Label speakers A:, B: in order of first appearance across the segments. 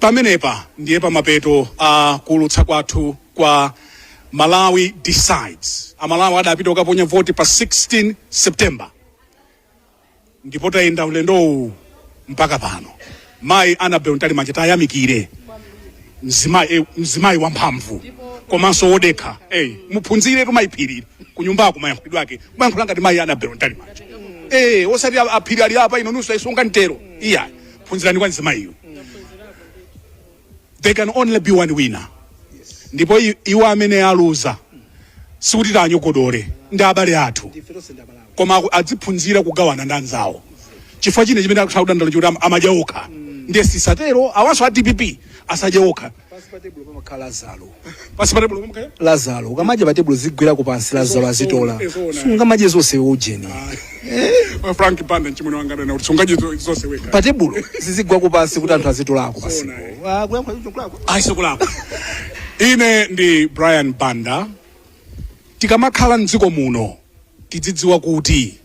A: Pamenepa ndiye pamapeto a kuulutsa kwathu kwa Malawi Decides. Amalawi adapita kukaponya voti pa 16 September, ndipo tayenda ulendowu mpaka pano. Mayi Annabel Mtalimanja, tayamikire mzimayi, mzimayi wamphamvu komanso wodekha. Muphunzire tumayiphirire kunyumbako, mayankhulidwe ake kumayankhula ngati mayi Annabel Mtalimanja, osati aphiri ali apa, ino nusu ayisunga mtero. Iya, phunzirani kwa mzimayiyo. There can only be one winner, ndipo iwo amene aluza, sikuti tanyogodole, ndi abale athu, koma adziphunzira kugawana ndi anzawo, chifukwa chine chimene akutha kudandaula chikuti amadya okha. Ndiye sisatero, awanso a DPP asadye okha.
B: Pansi pa tebulo pamakhala Lazaro.
A: Pansi pa tebulo pamakhala
B: Lazaro. Ukamadya pa tebulo, zigwirako pansi, Lazaro azitola.
A: Ezona.
B: Sungamadye zonse ujeni.
A: Frank Banda, mchimwene wanga, anena kuti sungadye zonse wekha.
B: Pa tebulo zizigwako pansi kuti anthu azitolako pasipo.
A: Zona.
B: Ah, kuyankhula icho kulako.
A: Ayisekulako. Ine ndi Brian Banda. Tikamakhala mdziko muno, tidzidziwa kuti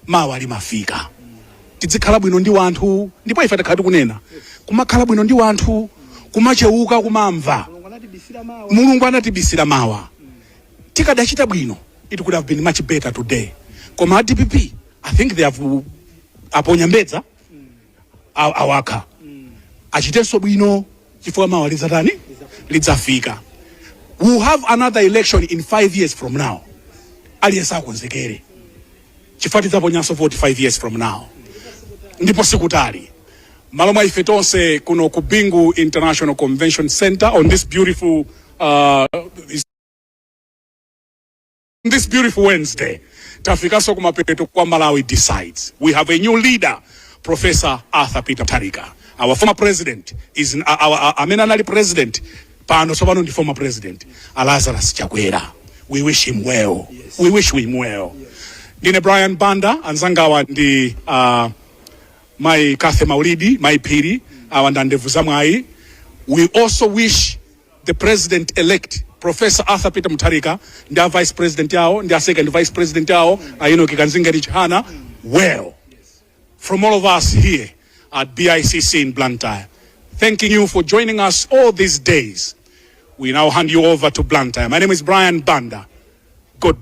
A: mawa limafika. Tizikhala bwino ndi wanthu, ndipo ife takhala tikunena kumakhala bwino ndi wanthu, kumacheuka, kumamva.
B: Mulungu anatibisira mawa.
A: Mulungu anatibisira mawa. Tikadachita bwino, it could have been much better today. Koma a DPP, I think they have aponya mbedza, awakha. Achitenso bwino, chifukwa mawa lidzatani? Lidzafika. We will have another election in 5 years from now. Aliyense akonzekere, chifukwa tidzaponyanso 45 years from now, ndipo sikutali. Malo mwa ife tonse kuno ku Bingu International Convention Center on this beautiful Wednesday, tafikanso kumapeto kwa Malawi Decides. We have a new leader, Professor Arthur Peter Mutharika. Our former president is our, amene anali president pano, tsopano ndi former president, Lazarus Chakwera. We wish him well. We wish him well. Ndine Brian Banda, anzangawa ndi Mai Kathe Maulidi, Mai Phiri, awa ndandevu zamwayi. We also wish the president elect, Professor Arthur Peter Mutharika, ndi a vice president yawo, ndi a second vice president yawo, a Enoch Kanzingeni Chihana, well from all of us here at BICC in Blantyre, thanking you for joining us all these days. We now hand you over to Blantyre. My name is Brian Banda. Goodbye.